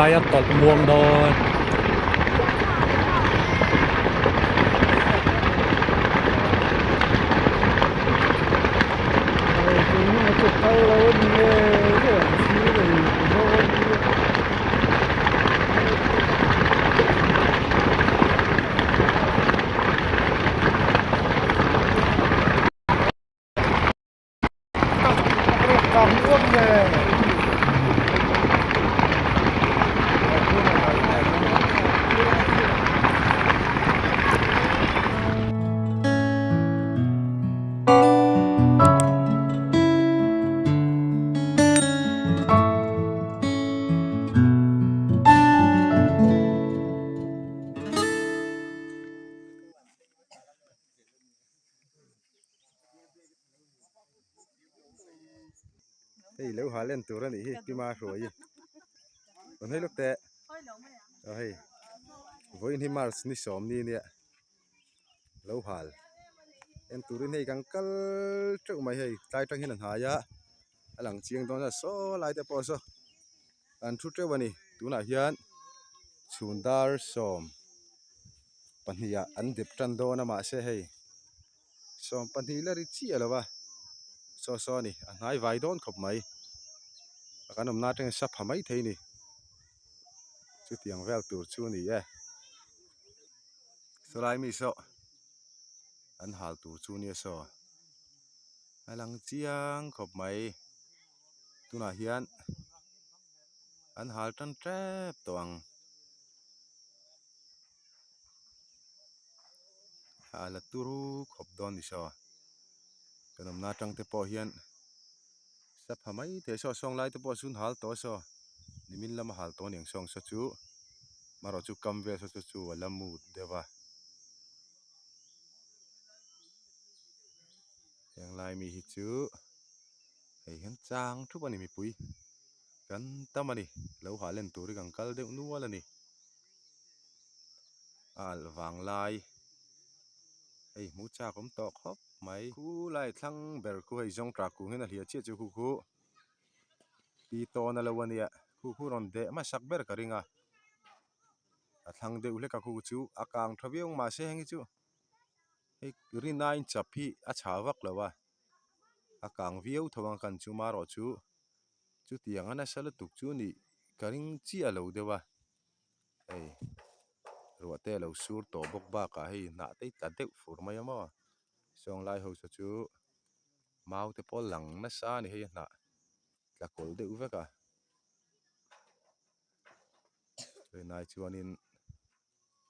lai a tawlh muang dawn. Hei lo hal en tur a nih hi Pima hruai rawn hawi lawk teh aw hei vawiin hi march ni sawm ni nia lo hal en turin hei kan kal teuh mai hei tlai tang hian a hnai a a lang chiang dawn a saw lai te pawh saw an thu teuh a ni tunah hian chhun dar sawm pahnih ah an dep tan dawn a mahse hei 12 la ri chiah lo a saw saw a ni a hnai vai dawn khawp mai a kan awmna atangin sa pha mai thei a ni chutiang vel tur chu a ni e sawlai mi saw an hal tur chu nia saw a lang chiang khawp mai tunah hian an hal tan tep tawh ang. A la turu khawp dawn ni saw kan awmna atang te pawh hian sa pha mai thei saw sawng lai te pawh chu an hal tawh a saw nimin lama hal tawh a ni ang sawng saw chu marawh chu kam vel saw chu a la mut deuh a heng lai mi hi chu hei hian chang thup a ni mipui kan tam a ni lo hah len tur hi kan kal deuh nual a ni. A alh vang lai hei hmuh chak awm tawh khawp mai khu lai thlang ber khu hei zawng tah kung hian a hliah chiah chu khu khu pi tawn a lo a nia khu khu rawn deh hmasak ber ka ring a a thlang deuh hlek a khu chu a kang tha viau ang mahse heng hi chu hei rin aiin chap hi a chhah vak lo a a kang viau tho ang kan chu marawh chu chutiang a nasa lutuk chu nih ka ring chiah lo deuh a. Hei ruah te a lo sur tawh bawk bakah hei hnah te hi tla deuh fur mai a maw sawng lai ho saw chu mau te pawh lang nasa a ni hei a hnah tla kawlh deuh vek a tunah chuanin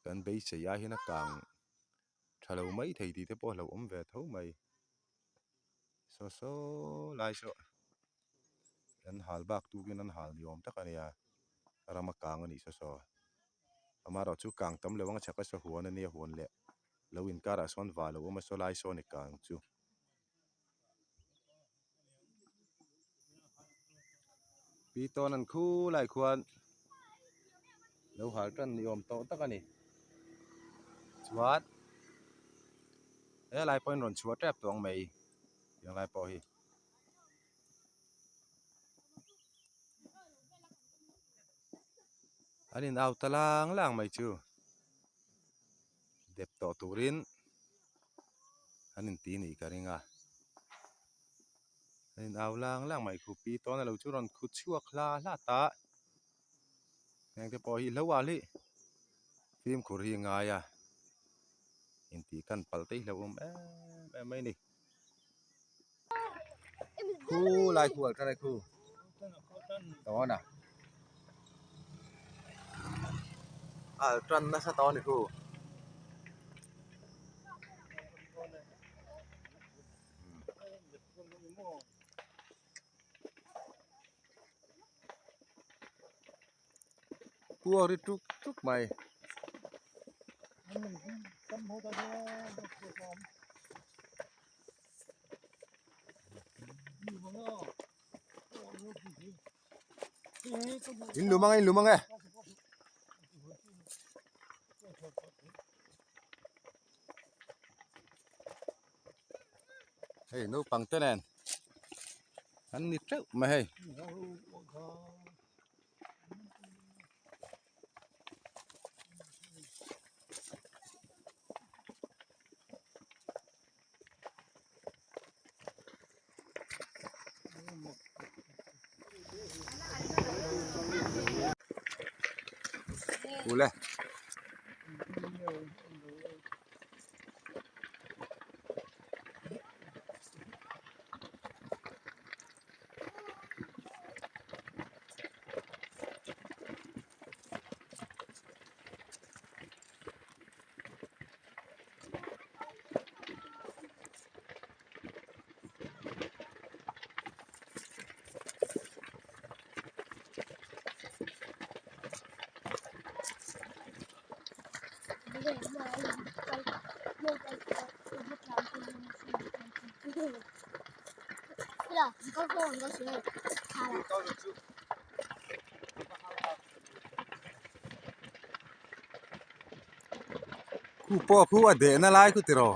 kan beisei ai hian a kang tha lo mai thei tih te pawh a hlauhawm ve tho mai saw saw lai saw. An hal bak tukin an hal ni awm tak a nia rama kang a nih saw saw amaherawh chu kang tam lo ang a chhak a saw huan a nia huan leh lo inkarah sawn va lo awm a saw lai sawn i kang chu. Pi tawn an khu lai khuan lo hal tan ni awm tawh tak a ni chuan helai pawhin rawn chhuah tep tawh ang mai tiang lai pawh hi. An in au ta lang lang mai chu dep tawh turin an in ti nih ka ring a an in au lang lang mai khu pi tawn a lo chu rawn khu chhuak hla hla ta heng te pawh hi hlo ah hlih fimkhur hi a ngai a intih kan palh te hi hlauhawm em em mai a ni. Khu lai khu al tana khu tawn a al tan nasa tawh a ni khu. Kuar ri tuk tuk mai. In lum ang e in lum ang e. Hei naupang te nen an ni teuh mai hei. Ule. Khu pawh khu a dehna lai khu tiraw.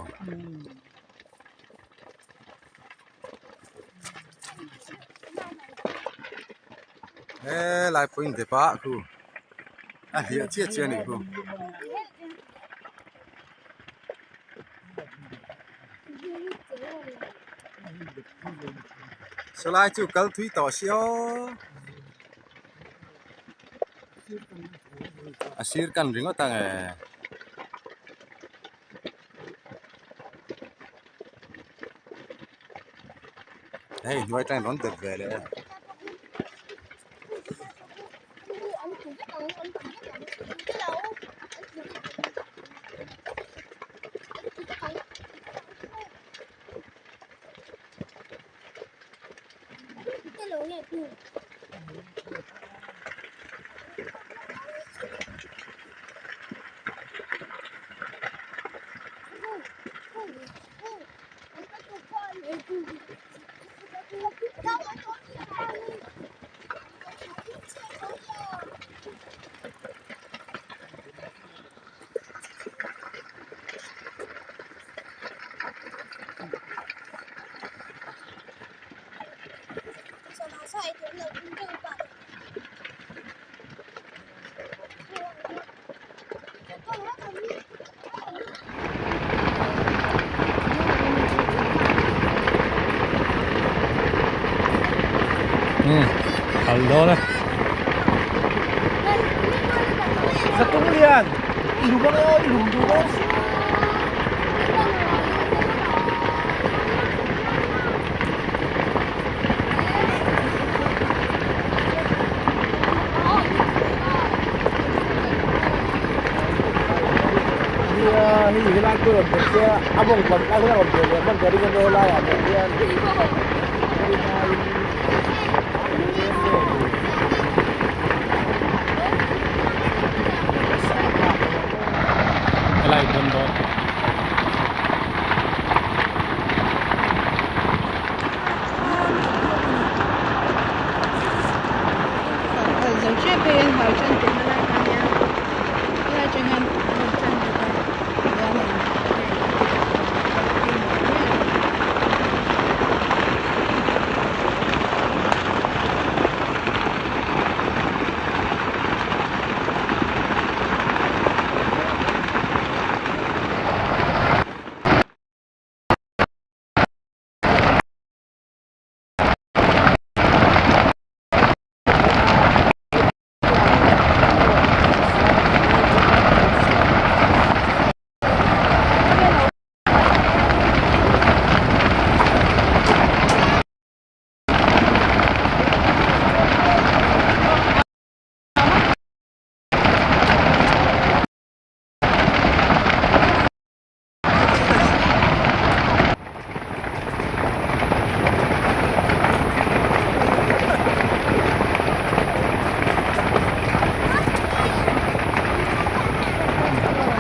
He lai pawh in dep ah khu a hliah chiah chiah a nih khu. Sawlai chu kal thui tawh si aw a sir kan ringawt ang e. Hei hnuai atangin rawn dep ve leh e. Kal dawn e. Zatung lian i lum ang aw i lum duh dawn si. Nia hei helai pawh rawn bet se a mawng tam lai hian a rawn bet leh hman ka ring a nia helai ah pawh hian Helai dawn dawn.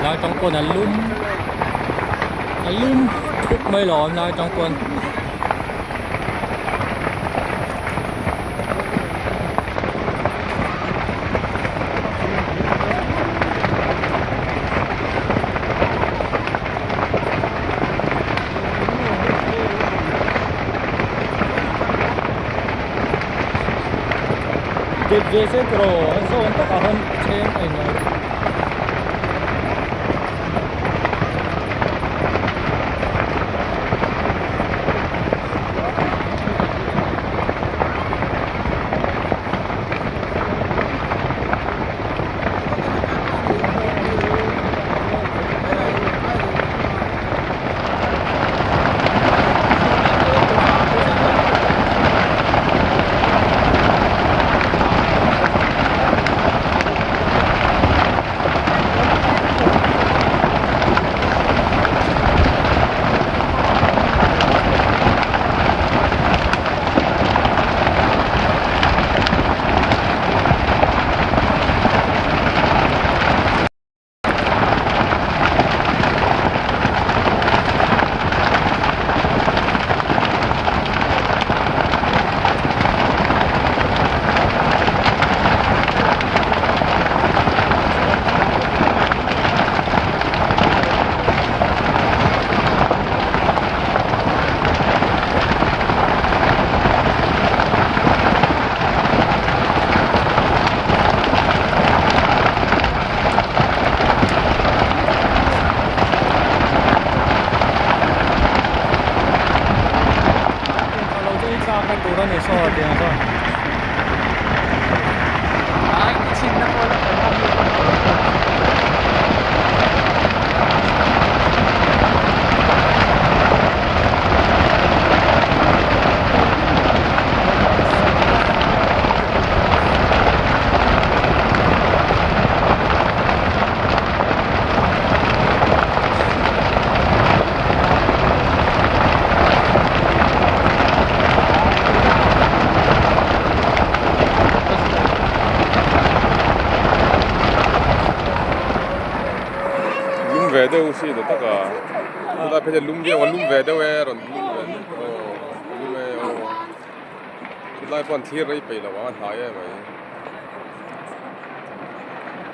Lai tang pawn a lum a lum thup mai lo awm lai tang pawn. Dep ve se tiraw an sawn takah khan cheng a inngah a. ve deuh si ta tak a chulai phei chuan lum viau a lum ve deuh e rawn lum ve aw lum e aw chulai pawh an thlir rei peih lo ang a hnai em mai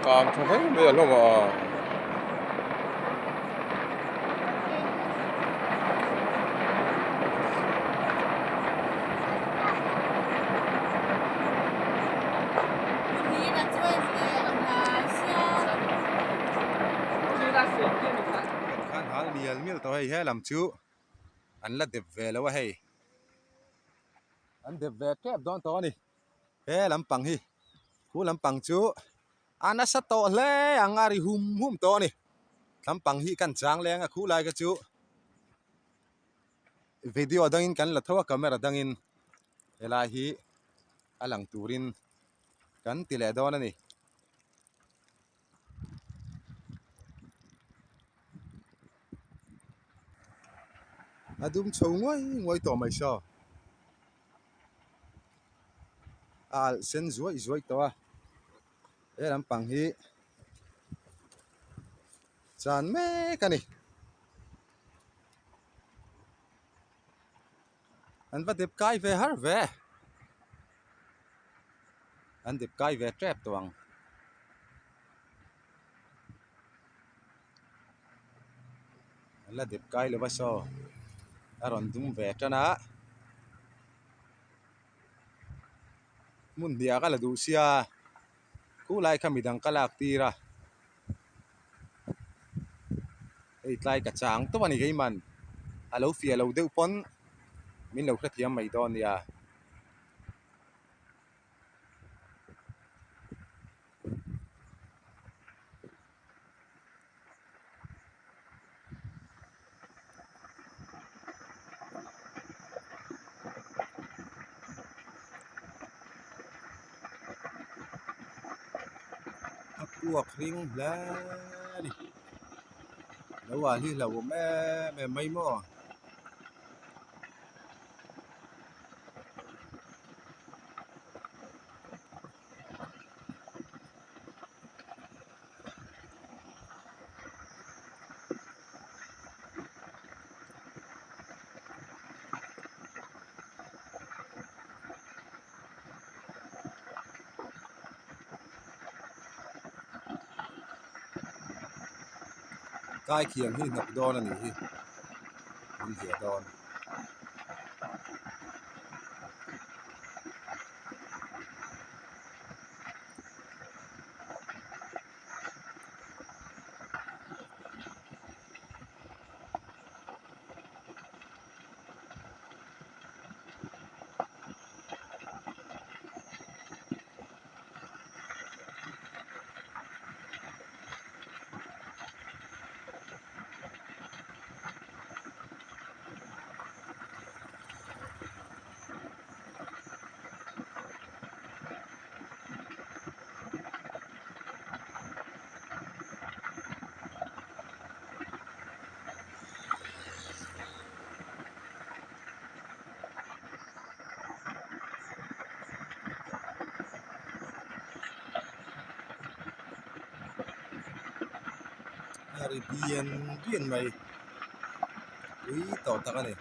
kang tha hle mai a hlawm a. Khan hal mial mial tawh hei he lam chu an la dep ve lo a hei an dep ve tep dawn tawh a ni he lampang hi khu lampang chu a nasa tawh hle ang a ri hum hum tawh a ni lampang hi kan chang leng a khu lai kha chu video dangin kan la tho a camera dangin helai hi a lang turin kan ti leh dawn a ni. A dum chho nguai nguai tawh mai saw a alh sen zuaih zuaih tawh a he lampang hi chan mek a ni an va dep kai ve har ve an dep kai ve tep tawh ang. An la dep kai lo va saw a rawn dum ve tan a hmun hniah ka la duh sia khulai kha midang ka lak tir a hei tlai ka chang tawp a ni keiman a lo fiah lo deuh pawn min lo hrethiam mai dawn nia. A puak ring hle a ni lo ah hi hlauhawm em em mai maw. Kai khiang hi hnawk dawn a nih hi an hliah dawn. A ri bian bian mai ui tawh tak a ni.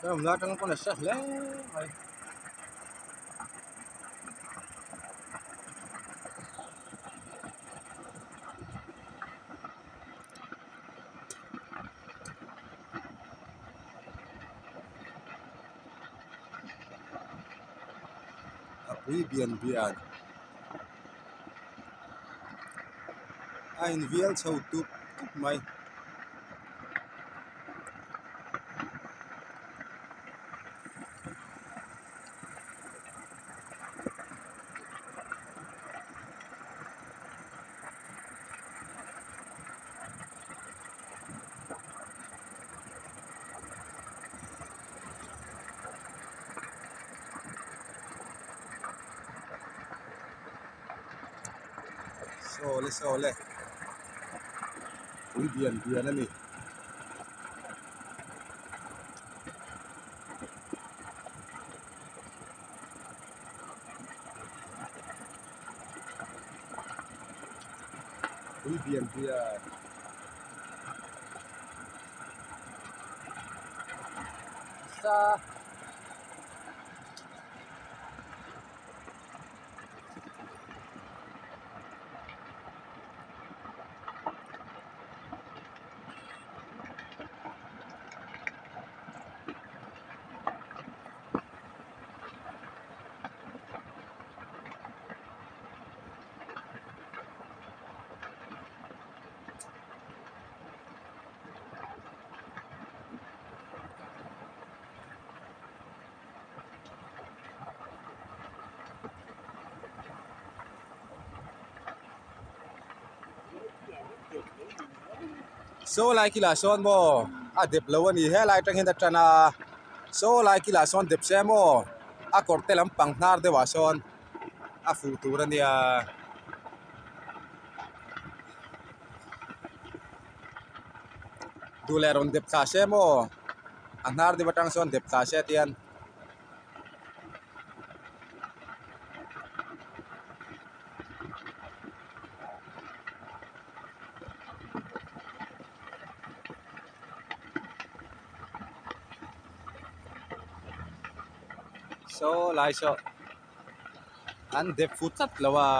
Awm lai atang pawn a hre hle mai. Pui bian bian a invial chho tup tup mai. Saw le saw le pui bian bian a ni. Pui bian bian. Sa. Saw lai kilah sawn maw a dep lo a ni helai atang hian a tan a saw lai kilah sawn dep se maw a kawr te lampang hnar deuh ah sawn a fuh tur a nia. Duh leh rawn dep thla se maw a hnar deuh atang sawn dep thla se tian. Saw lai saw an dep fu tlat lo a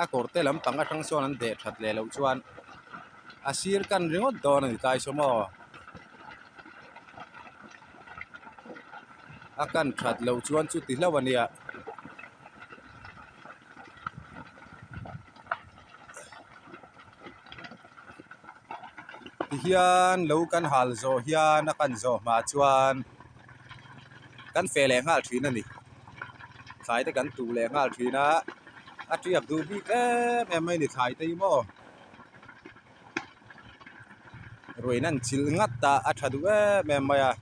a kawr te lampang atang sawn an deh that leh loh chuan a sir kan ringawt dawn a ni tlai saw maw a kan that loh chuan chuti hlauh a nia. Tihian lo kan hal zawh hian a kan zawh hma chuan kan feh leh nghal thin a ni thlai te kan tuh leh nghal thin a a tiak duh bik em em mai a ni thlai te hi maw ruihna an chilh ngat a a tha duh em em mai a.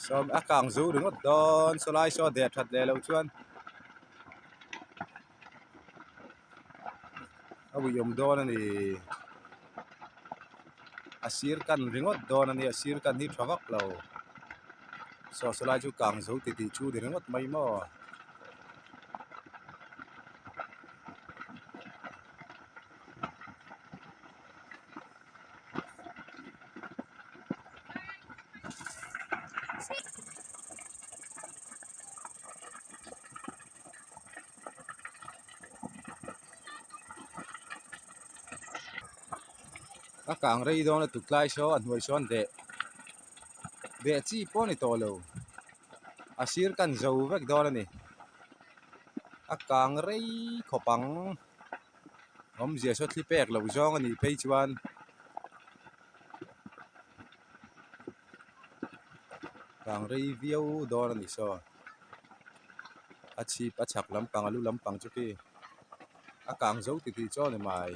Sawm a kang zo ringawt dawn sawlai saw deh that leh loh chuan a uiawm dawn a ni a sir kan ringawt dawn a ni a sir kan hi tha vak lo saw sawlai chu kang zo titih chu ni ringawt mai maw. A kang rei dawn a tuklai saw a hnuai sawn deh deh chi pawh a ni tawh lo a sir kan zo vek dawn a ni a kang rei khawp ang. Awmzia saw thli pek loh zawng a nih phei chuan kang rei viau dawn a ni saw a chhip a chhak lampang a lu lampang chu khi a kang zo titih chu a ni mai.